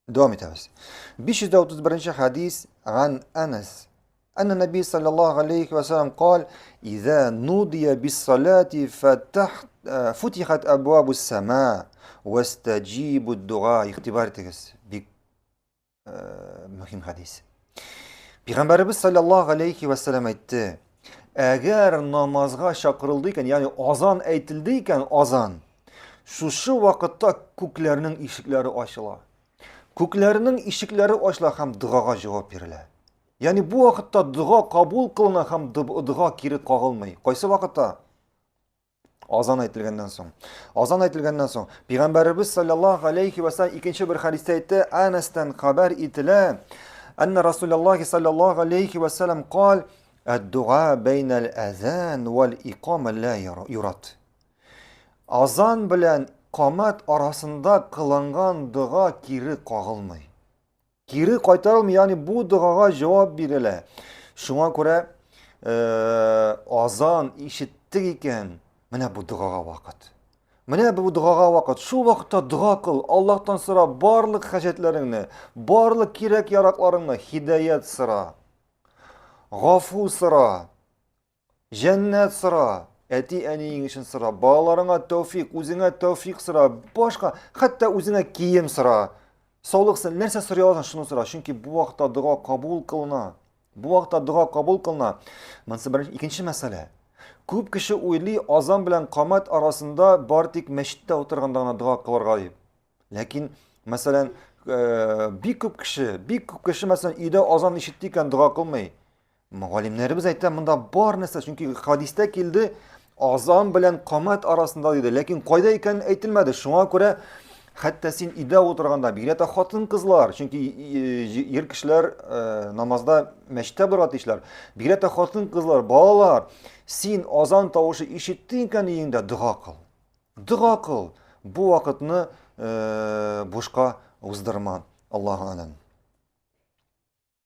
Дәвам итәбез. 531 хадис ган Анас. Анна Наби саллаллаху алейхи ва саллям кал, "Иза нудия бис-салати фатах э, футихат абвабус сама вастаджибу дуа". Игътибар итегез. Бик э, мөһим хадис. Пәйгамбәребез саллаллаху алейхи ва саллям әйтте: Әгәр намазга чакырылды икән, ягъни азан әйтелде икән, азан, Шушы вакытта күкләрнең ишекләре ачыла. Күкләрнең ишекләре ачыла һәм догага җавап бирелә. Ягъни бу вакытта дога кабул кылына һәм дога кире кагылмый. Кайсы вакытта? Азан әйтелгәннән соң. Азан әйтелгәннән соң, Пәйгамбәребез саллаллаһу алейхи ва саллям икенче бер хәдистә әйтте, Анастан хәбәр ителә, Анна Расулаллахи саллаллаһу алейхи ва саллям кал, Әд-дуа бәйнәл әзан вәл икама ла юрат. Азан белән камәт арасында кылынган дога кире кагылмый. Кире кайтарылмый, ягъни бу догага җавап бирелә. Шуңа күрә э, азан ишеттек икән, менә бу догага вакыт. Менә бу догага вакыт. Шул вакытта дога кыл, Аллаһтан сора барлык хаҗәтләреңне, барлык кирәк-яракларыңны, һидаят сора. Гафу сора. Җәннәт сора, әти-әниең өчен сора, балаларыңа тәүфик, үзеңә тәүфик сора, башка, хәтта үзеңә кием сора. Саулык сен, нәрсә сорый аласың, шуны сора. Чөнки бу вакытта дога кабул кылына. Бу вакытта дога кабул кылына. Монысы беренче, икенче мәсьәлә. Күп кеше уйлый, азан белән камәт арасында бар тик мәчеттә утырганда гына дога кылырга дип. Ләкин, мәсәлән, э, бик күп кеше, бик күп кеше, мәсәлән, өйдә азан ишетте икән, дога кылмый. Галимнәребез әйтә, монда бар нәрсә, чөнки хадистә килде, азан белән камәт арасында диде, ләкин кайда икәнен әйтелмәде. Шуңа күрә хәтта син өйдә утырганда, бигрәк тә хатын-кызлар, чөнки ир кешеләр э, намазда мәчеттә булырга тиешләр. Бигрәк тә хатын-кызлар, балалар, син азан тавышы ишеттең икән өеңдә, дога кыл. Дога кыл. Бу вакытны э, бушка уздырма. Аллаһу алам.